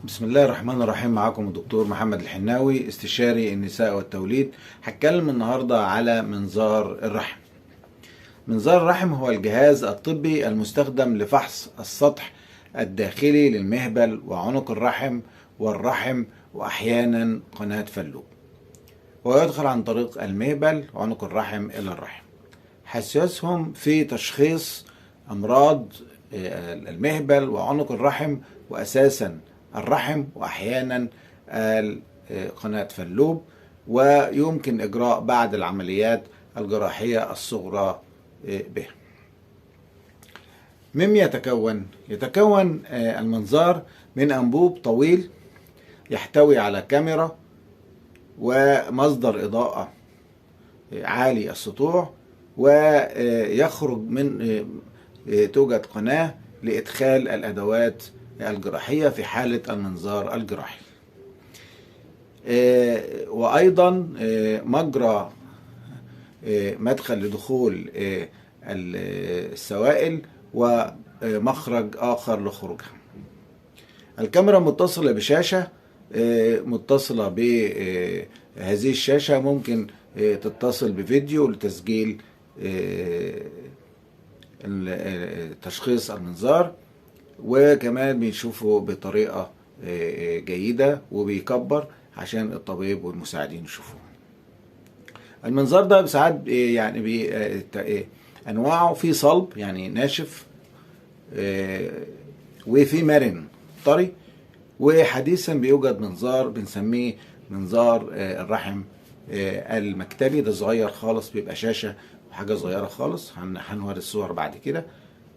بسم الله الرحمن الرحيم. معاكم الدكتور محمد الحناوي، استشاري النساء والتوليد. هتكلم النهاردة على منظار الرحم. منظار الرحم هو الجهاز الطبي المستخدم لفحص السطح الداخلي للمهبل وعنق الرحم والرحم وأحيانا قناة فالوب، ويدخل عن طريق المهبل وعنق الرحم إلى الرحم. حساسهم في تشخيص أمراض المهبل وعنق الرحم وأساسا الرحم وأحيانا قناة فالوب، ويمكن إجراء بعض العمليات الجراحية الصغرى به. مما يتكون المنظار من أنبوب طويل يحتوي على كاميرا ومصدر إضاءة عالي السطوع، ويخرج من توجد قناة لإدخال الأدوات الجراحية في حالة المنظار الجراحي، وأيضا مجرى مدخل لدخول السوائل ومخرج آخر لخروجها. الكاميرا متصلة بشاشة، متصلة بهذه الشاشة ممكن تتصل بفيديو لتسجيل تشخيص المنظار، وكمان بنشوفه بطريقة جيدة وبيكبر عشان الطبيب والمساعدين يشوفوه. المنظار ده ساعات يعني انواعه في صلب يعني ناشف، وفي مرن طري، وحديثا بيوجد منظار بنسميه منظار الرحم المكتبي. ده صغير خالص، بيبقى شاشة وحاجة صغيرة خالص، هنوري الصور بعد كده.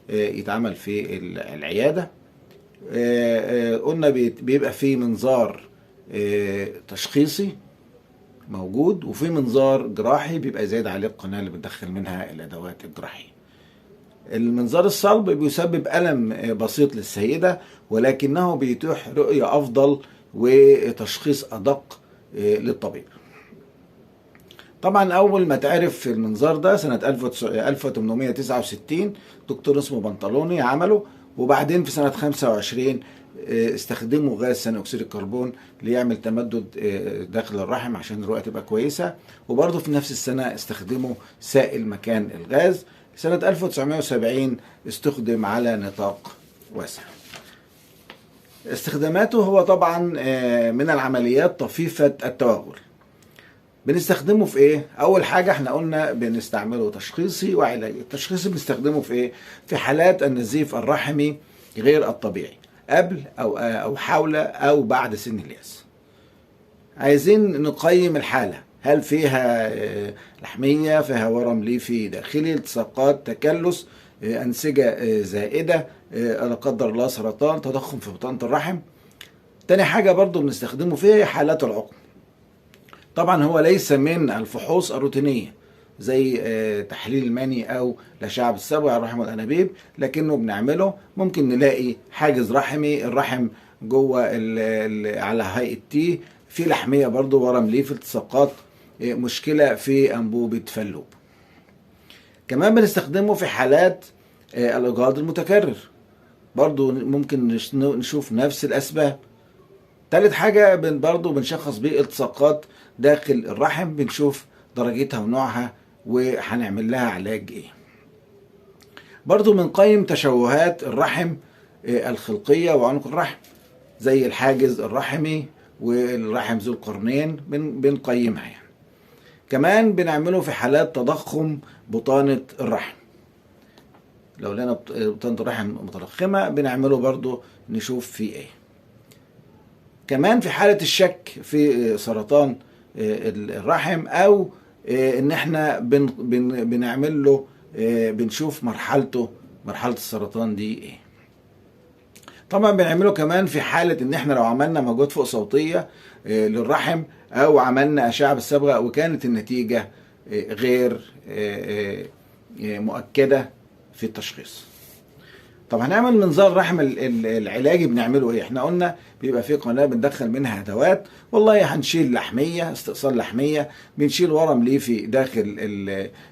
يتعمل في العيادة. قلنا بيبقى فيه منظار تشخيصي موجود، وفي منظار جراحي بيبقى زايد عليه القناة اللي بندخل منها الأدوات الجراحية. المنظار الصلب بيسبب ألم بسيط للسيدة، ولكنه بيتيح رؤية أفضل وتشخيص أدق للطبيب. طبعا أول ما تعرف المنظار ده سنة 1869 دكتور اسمه بنطلوني عمله، وبعدين في سنة 25 استخدموا غاز ثاني أكسيد الكربون ليعمل تمدد داخل الرحم عشان الرؤية تبقى كويسة، وبرضه في نفس السنة استخدموا سائل مكان الغاز. سنة 1970 استخدم على نطاق واسع. استخداماته هو طبعا من العمليات طفيفة التوغل. بنستخدمه في ايه؟ اول حاجة احنا قلنا بنستعمله تشخيصي وعلاجي. التشخيصي بنستخدمه في ايه؟ في حالات النزيف الرحمي غير الطبيعي قبل او حول او بعد سن اليأس. عايزين نقيم الحالة، هل فيها لحمية، فيها ورم ليفي داخلي، التصاقات، تكلس، أنسجة زائدة، لا قدر الله سرطان، تضخم في بطانة الرحم. تاني حاجة برضو بنستخدمه فيها حالات العقم. طبعا هو ليس من الفحوص الروتينية زي تحليل المني أو الأشعة بالصبغة على الرحم والأنابيب، لكنه بنعمله. ممكن نلاقي حاجز رحمي، الرحم جوه على هيئة تي، في لحمية برضو، ورم ليف، التصاقات، مشكلة في أنبوبة فالوب. كمان بنستخدمه في حالات الإجهاض المتكرر، برضو ممكن نشوف نفس الأسباب. تالت حاجة برضو بنشخص بيه التصاقات داخل الرحم، بنشوف درجتها ونوعها وهنعمل لها علاج ايه. برضو بنقيم تشوهات الرحم الخلقية وعنق الرحم زي الحاجز الرحمي والرحم ذو القرنين، بنقيمها يعني. كمان بنعمله في حالات تضخم بطانة الرحم، لو لقينا بطانة الرحم متضخمة بنعمله برضو نشوف فيه ايه. كمان في حالة الشك في سرطان الرحم، او ان احنا بنعمل له بنشوف مرحلته، مرحلة السرطان دي ايه. طبعا بنعمله كمان في حالة ان احنا لو عملنا موجات فوق صوتية للرحم او عملنا اشعة بالصبغة وكانت النتيجة غير مؤكدة في التشخيص. طب هنعمل منظار رحم العلاجي بنعمله ايه؟ احنا قلنا بيبقى في قناة بندخل منها ادوات، والله هنشيل لحمية، استئصال لحمية، بنشيل ورم ليفي داخل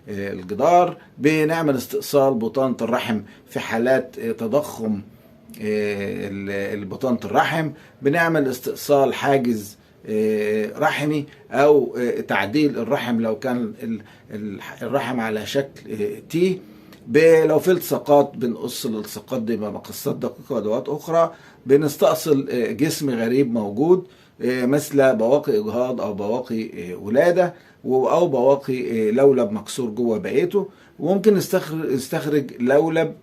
الجدار، بنعمل استئصال بطانة الرحم في حالات تضخم بطانة الرحم، بنعمل استئصال حاجز رحمي او تعديل الرحم لو كان الرحم على شكل T. لو في التصاقات بنقص الالتصاقات دي بمقصات دقيقة وادوات اخرى. بنستأصل جسم غريب موجود مثل بواقي اجهاض او بواقي ولاده او بواقي لولب مكسور جوه بقيته. وممكن نستخرج لولب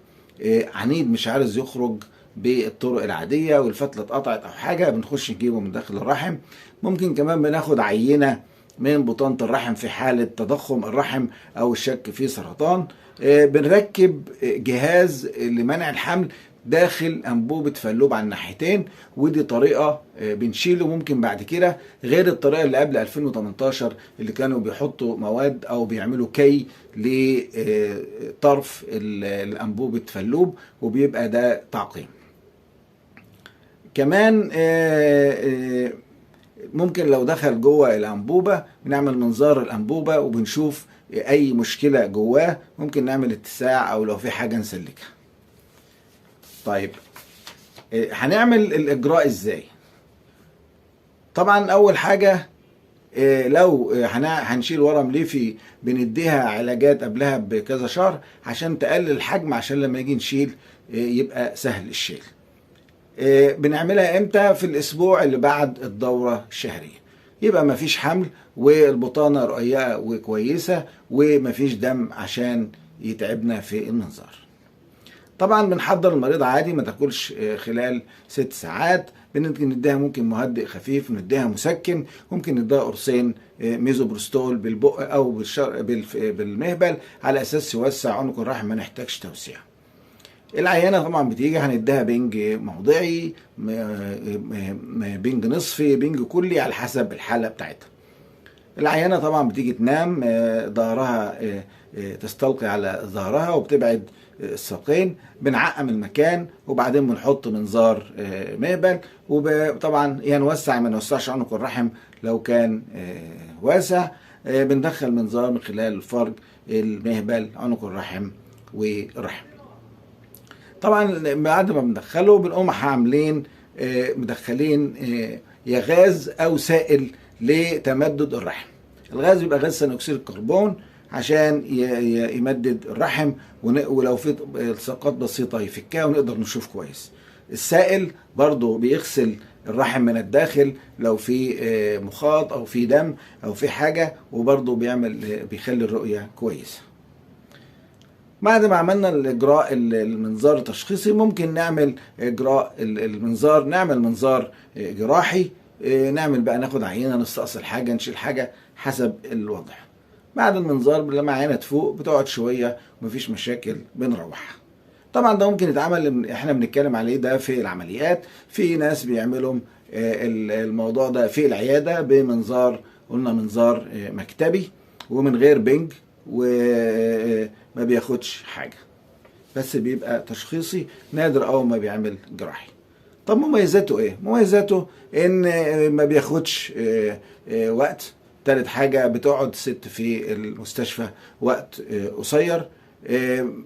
عنيد مش عارف يخرج بالطرق العادية والفتله اتقطعت او حاجة، بنخش نجيبه من داخل الرحم. ممكن كمان بناخد عينه من بطانه الرحم في حاله تضخم الرحم او الشك في سرطان. بنركب جهاز لمنع الحمل داخل انبوبة فالوب على الناحيتين، ودي طريقه بنشيله ممكن بعد كده، غير الطريقة اللي قبل 2018 اللي كانوا بيحطوا مواد او بيعملوا كي لطرف الانبوبة فالوب وبيبقى ده تعقيم. كمان ممكن لو دخل جوه الانبوبة بنعمل منظار الانبوبة وبنشوف اي مشكلة جواه، ممكن نعمل اتساع او لو في حاجة نسلكها. طيب هنعمل الاجراء ازاي؟ طبعا اول حاجة لو هنشيل ورم ليفي بنديها علاجات قبلها بكذا شهر عشان تقلل الحجم، عشان لما يجي نشيل يبقى سهل الشيل. بنعملها امتى؟ في الاسبوع اللي بعد الدورة الشهرية، يبقى مفيش حمل والبطانه رقيقه وكويسة ومفيش دم عشان يتعبنا في المنظار. طبعا بنحضر المريض عادي، ما تاكلش خلال 6 ساعات، ممكن نديها ممكن مهدئ خفيف، نديها مسكن، ممكن نديها قرصين ميزوبروستول بالبق او بالمهبل على اساس يوسع عنق الرحم، ما نحتاجش توسيع. العيانه طبعا بتيجي هنديها بنج موضعي، بنج نصفي، بنج كلي على حسب الحالة بتاعتها. العيانه طبعا بتيجي تنام، ظهرها تستلقي على ظهرها وبتبعد الساقين، بنعقم المكان وبعدين بنحط منظار مهبل، وطبعا يا نوسع ما نوسعش عنق الرحم لو كان واسع، بندخل منظار من خلال الفرج المهبل عنق الرحم والرحم. طبعا بعد ما بندخله بنقوم عاملين مدخلين يا غاز او سائل لتمدد الرحم. الغاز بيبقى غاز ثاني اكسيد الكربون عشان يمدد الرحم، ولو في التصاقات بسيطة يفكها ونقدر نشوف كويس. السائل برضو بيغسل الرحم من الداخل لو في مخاط او في دم او في حاجة، وبرضو بيخلي الرؤية كويسة. بعد ما عملنا الاجراء المنظار التشخيصي ممكن نعمل اجراء المنظار، نعمل منظار جراحي، نعمل بقى ناخد عينه، نستأصل حاجة، نشيل حاجة حسب الوضع. بعد المنظار لما عينه تفوق بتقعد شوية ومفيش مشاكل بنروحها. طبعا ده ممكن يتعمل، احنا بنتكلم عليه ده في العمليات، في ناس بيعملوا الموضوع ده في العيادة بمنظار، قلنا منظار مكتبي ومن غير بنج وما بياخدش حاجة، بس بيبقى تشخيصي، نادر اول ما بيعمل جراحي. طب مميزاته ايه؟ مميزاته ان ما بياخدش وقت. تالت حاجة بتقعد الست في المستشفى وقت قصير.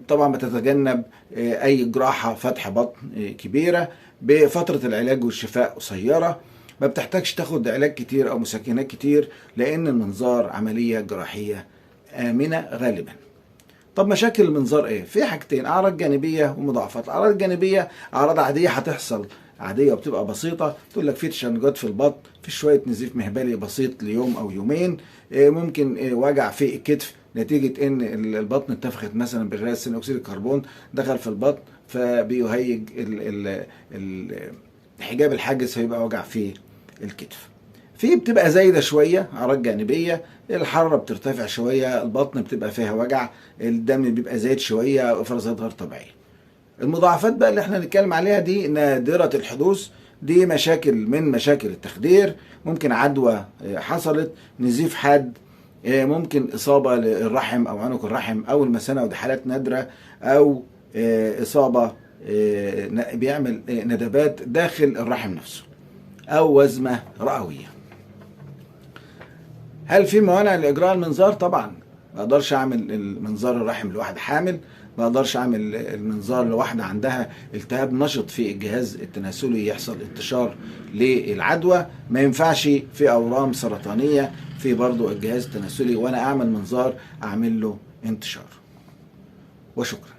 طبعا بتتجنب اي جراحة فتح بطن كبيرة، بفترة العلاج والشفاء قصيرة، ما بتحتاجش تاخد علاج كتير او مسكنات كتير لان المنظار عملية جراحية آمنة غالبا. طب مشاكل المنظار ايه؟ في حاجتين، اعراض جانبية ومضاعفات. الاعراض الجانبية اعراض عادية هتحصل عادية وبتبقى بسيطة، تقول لك في تشنجات في البطن، في شوية نزيف مهبلي بسيط ليوم او يومين، ممكن وجع في الكتف نتيجة ان البطن اتفخت مثلا بغاز ثاني اكسيد الكربون دخل في البطن فبيهيج الحجاب الحاجز فيبقى وجع في الكتف. في بتبقى زايدة شوية اعراض جانبيه، الحرارة بترتفع شوية، البطن بتبقى فيها وجع، الدم بيبقى زايد شوية، افرازات غير طبيعية. المضاعفات بقى اللي احنا هنتكلم عليها دي نادرة الحدوث، دي مشاكل من مشاكل التخدير، ممكن عدوى حصلت، نزيف حاد، ممكن اصابه للرحم او عنق الرحم او المثانه، ودي حالات نادرة، او اصابه بيعمل ندبات داخل الرحم نفسه، او وزمه رئويه. هل في موانع لاجراء المنظار؟ طبعا ما اقدرش اعمل المنظار الرحم لواحد حامل، ما اقدرش اعمل المنظار لواحدة عندها التهاب نشط في الجهاز التناسلي يحصل انتشار للعدوى. ما ينفعش في اورام سرطانية في برضو الجهاز التناسلي وانا اعمل منظار اعمل له انتشار. وشكرا.